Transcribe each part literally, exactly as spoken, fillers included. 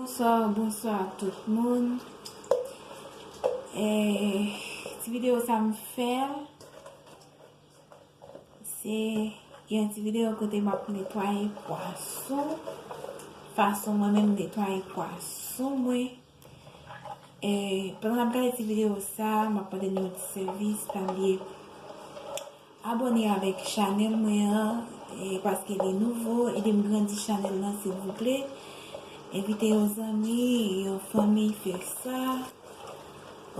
Bonswa, bonswa tout moun. E, ti videyo sa m fè, se yon ti videyo kote m ap netwaye pwason. Fason mwen menm netwaye pwason mwen. E, pandan n ap gade ti videyo sa, m ap mande nou yon ti sèvis, pa bliye abòne avèk chanèl mwen an, e, paske li nouvo, ede m grandi chanèl lan, silvouplè. Envite yon zanmi, yon fanmi fè sa.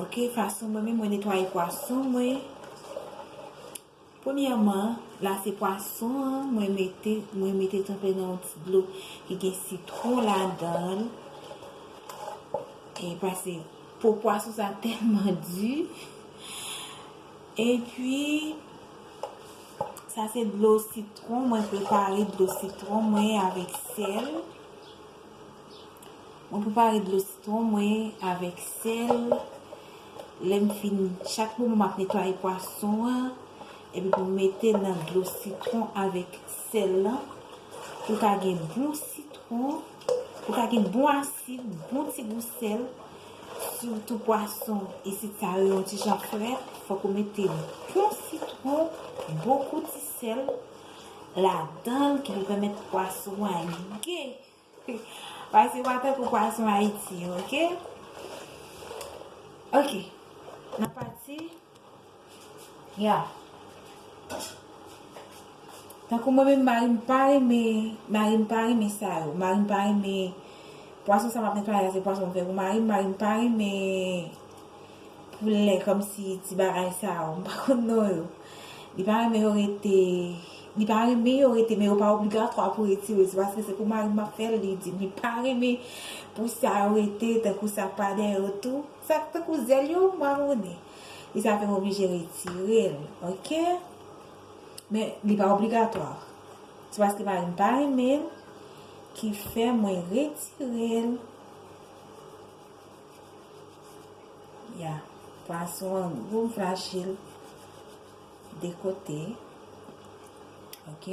Ok, fason mwen menm mwen netwaye pwason mwen. Premyèman, la se pwason an, mwen mete, mwen mete tranpe nan yon ti dlo ki gen sitwon ladan l. E paske po pwason sa tèlman di. Epi, sa se dlo sitwon, mwen prepare dlo sitwon mwen avèk sèl. Mwen prepare dlo sitwon mwen avèk sèl. Lè m fin, chak moman m ap netwaye pwason an, epi pou m mete l nan dlo sitwon avèk sèl lan, pou l ka gen bon sitwon, pou l ka gen bon asid, bon ti gou sèl. Sitou pwason isit sa yo yon ti jan frèt, fòk ou mete bon sitwon, bon kou ti sèl ladan l ki pou pèmèt pwason an gen. Paske pa tankou pwason Ayiti, ok? Ok. N ap pati. Ya. Tankou mwen menm, mari m pa renmen, mari m pa renmen sa yo. Mari m pa renmen pwason sa m ap netwaye a, se pwason m fè pou mari m. Mari m pa renmen poulè kòmsi ti bagay sa yo, m pa konn non yo. Li pa renmen yo rete, li pa renmen yo rete, men yo pa obligatwa pou retire. Se paske se pou mari m m ap fè l, li di m li pa renmen pou sa yo rete, tankou sa pa dèyè yo tou. Sa k tankou zèl yo, m pa konnen. E sa fè m oblije retire l, ok? Men li pa obligatwa. Se paske mari m pa renmen l ki fè mwen retire l. Ya, pwason an gou, m flache l de kote. Ok?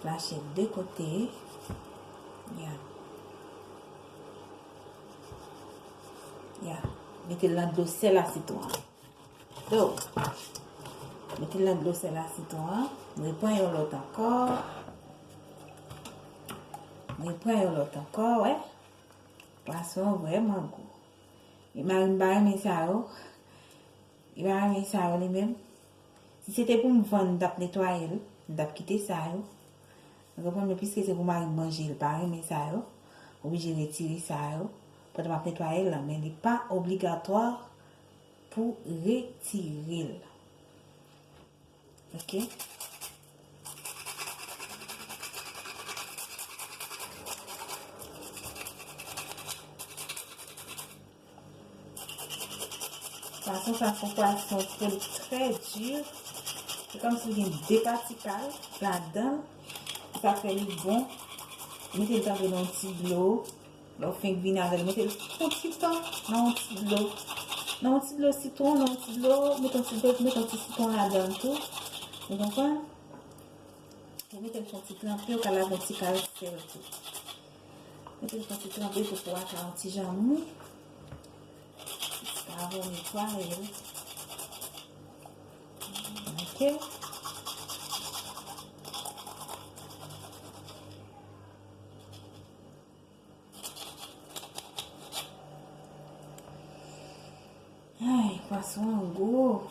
Flache l de kote. Ya. Ya. Mete l nan dlo sèl a sitwon an. So, mete l nan dlo sèl a sitwon an. M repran yon lòt ankò. M repran yon lòt ankò, wè. Pwason an vrèman gou. E mari m pa renmen sa yo. Li pa renmen sa yo li menm. Si se te pou m vann, m t ap netwaye l. M t ap kite sa yo. Ou konprann, men piske se pou mari m manje, li pa renmen sa yo. Oblije retire sa yo. Pandan m ap netwaye l lan, men li pa obligatwa pou retire l. Ok. Pwason sa se yon pwason ke l trè di. Se kòmsi l gen de pati pa l ladan l. Sa fè li bon. Mete l tankou nan yon ti dlo. Lè w fenk vin avè l, mete l yon ti tan nan yon ti dlo. Nan yon ti dlo sitwon, nan yon ti dlo, mete yon ti, mete yon ti sitwon ladan l tou. Ou konprann? Ou mete l fè yon ti tranpe, ou ka lave yon ti kal sèl tou. Mete l fè yon ti tranpe pou po a ka yon ti jan mou. Jiskavan w netwaye l. Ok. Ay, pwason an gou.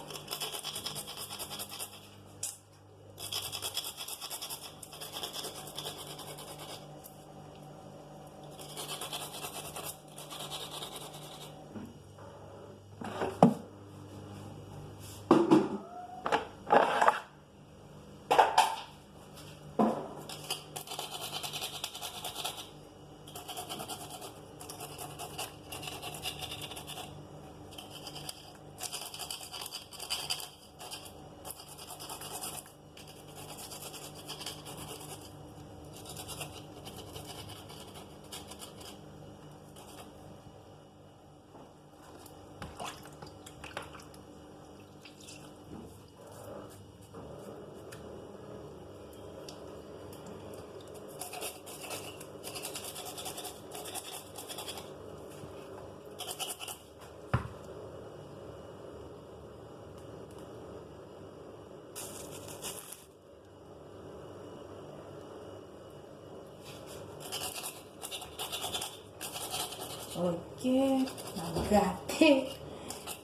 Ok, m ap grate.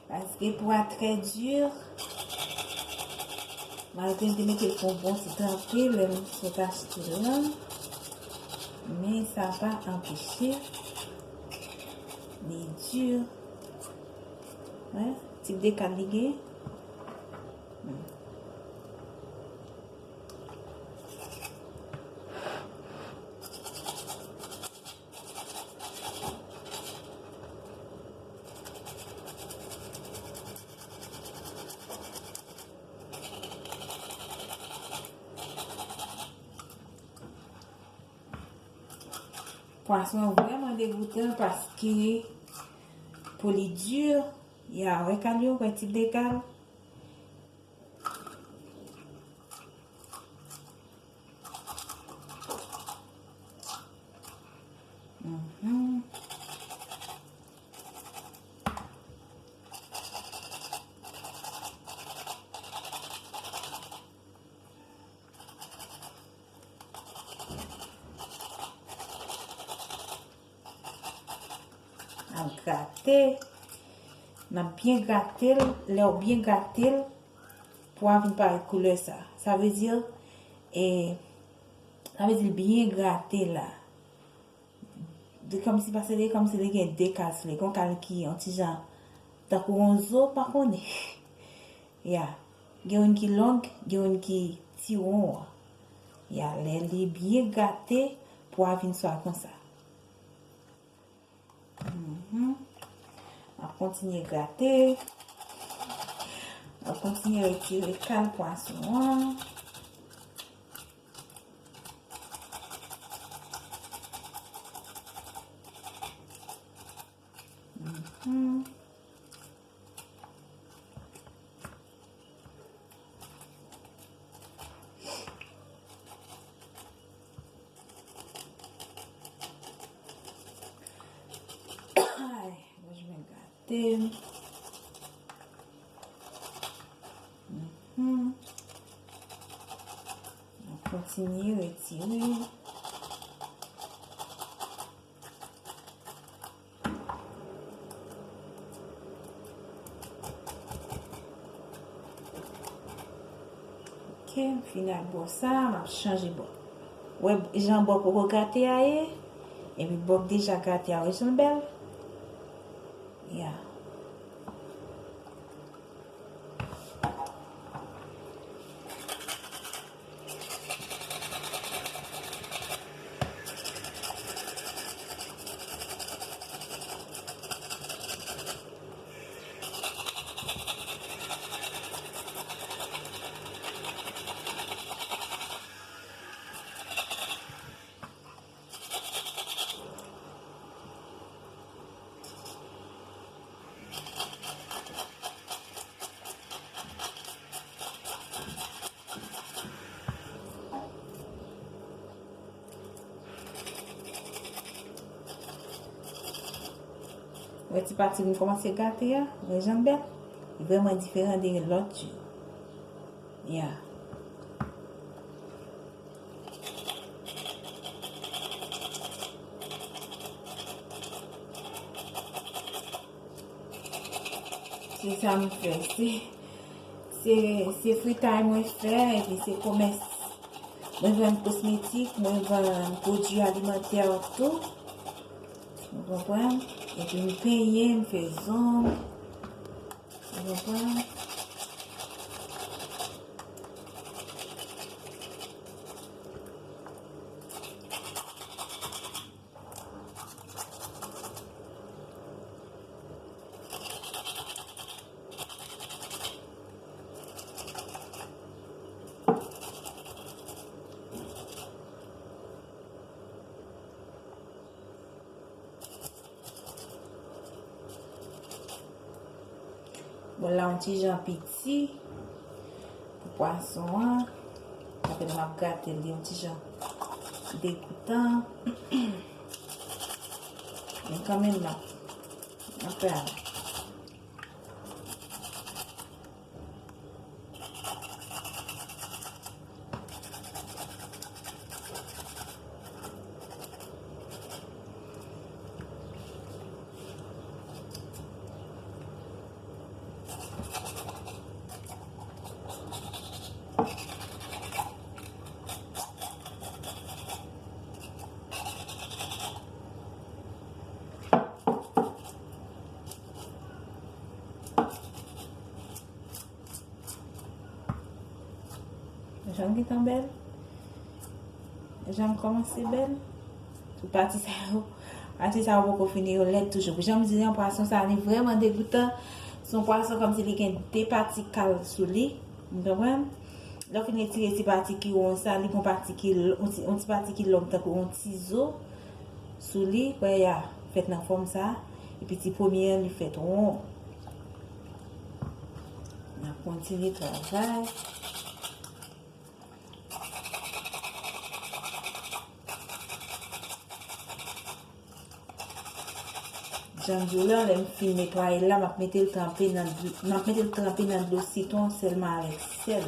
Paske pwa trè di. Malgre m te mete l pou yon bon ti tranpe lè m sot achte l lan. Men sa pa anpeche li di. Wè, ti dekal li gen. Hmm. Pwason an vrèman degoutan paske po li di. Ya, wè kal yo, wè ti dekal. Mhm. N ap grate. N ap byen grate l. Lè w byen grate l, pou a vin parèt koulè sa. Sa vle di, e, sa vle di l byen grate la. De kòmsi, paske de kòmsi li gen de kal sou li. Gon kal ki yon ti jan tankou yon zo, pa konnen. Ya. Gen youn ki long, gen youn ki ti won an. Ya, lè li byen grate, pwa vin swa konsa. Mhm. M ap kontinye grate. M ap kontinye retire kal pwason an. Mhm. Ay, gòj mwen gate. Mhm. N ap kontinye retire. Ok, m fini ak bò sa, m ap chanje bò. Wè jan bò poko grate a ye, epi bò k deja grate a, wè jan l bèl? Ya. Wè ti pati m kòmanse gate a, wè jan l bèl. Li vrèman diferan de lòt yo. Ya. Se sa m fè. Se, se, se fritay mwen fè, epi se komès. Mwen vann kosmetik, mwen vann pwodui alimantè tou. Ou konprann? Epi m penyen, m fè zong. Ou konprann? Bòl la yon ti jan piti pou pwason an. Sa fè m ap gate l, li yon ti jan degoutan. Men kanmenm, n ap, n ap pral. Jan l gentan bèl. Jan l kòmanse bèl. Tout pati sa yo, pati sa yo poko fini, yo lèd toujou. Jan m di, yon pwason sa, li vrèman degoutan. Se yon pwason kòmsi li gen de pati kal sou li. Ou konprann? Lè w fin retire ti pati ki won sa, li gon pati ki l-, yon ti, yon ti pati ki long tankou yon ti zo sou li. Wè, y a fèt nan fòm sa. Epi ti premye an, li fèt won. N ap kontinye travay. Jan m di w la, lè m fin netwaye l la, m ap mete l tranpe nan dlo, m ap mete l tranpe nan dlo sitwon sèlman avèk sèl.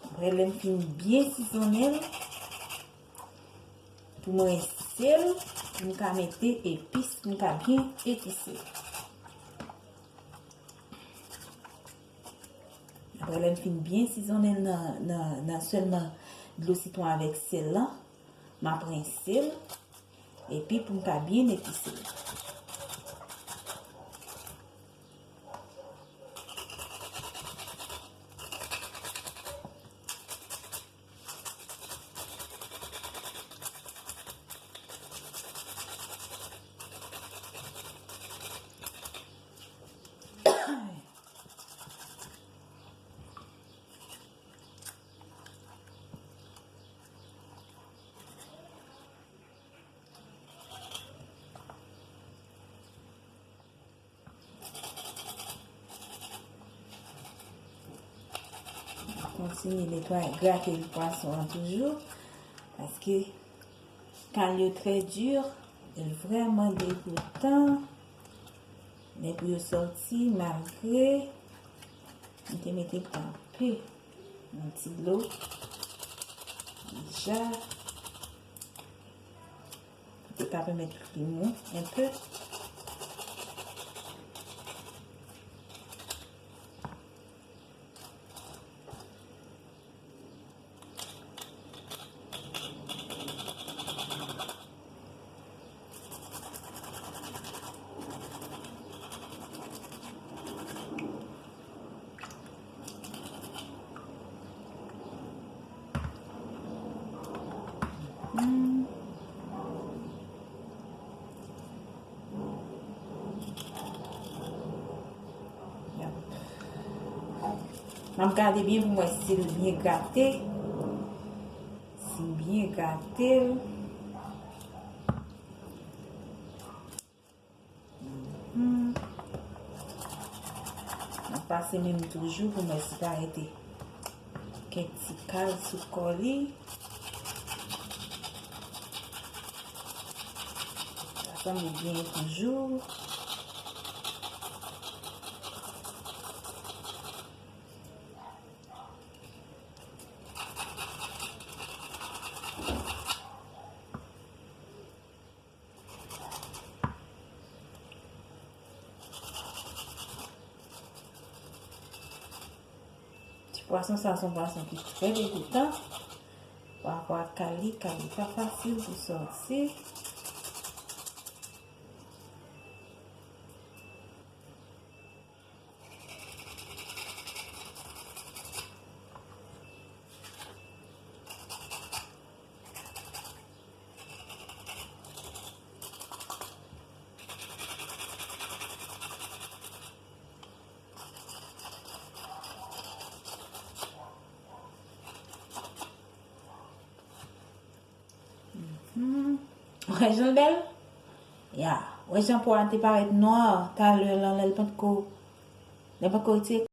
Apre, lè m fin byen sizonnen l, pou m rense l, pou m ka mete epis, pou m ka byen epise l. Apre, lè m fin byen sizonnen l nan, nan, nan sèlman dlo sitwon avèk sèl lan, m ap rense l, epi pou m ka byen epise l. Kontinye netwaye, grate pwason an toujou, paske kal yo trè di, yo vrèman degoutan. Men pou yo sòti, malgre m te mete kanpe yon ti dlo deja, pou te ka pèmèt li mou enpe. Hmm. M ap gade byen pou m wè si l byen grate. Si l byen grate. Hmm. M ap pase men m toujou pou m wè si pa rete kèk ti kal sou kò li. Sa sanble byen toujou. Ti pwason sa se yon pwason ki trè degoutan. Parapò ak kal li, kal li pa fasil pou sòti. Hmm. Wè jan l bèl? Ya. Wè jan po a te parèt nwa talè lan, lè l potko, lè potko retire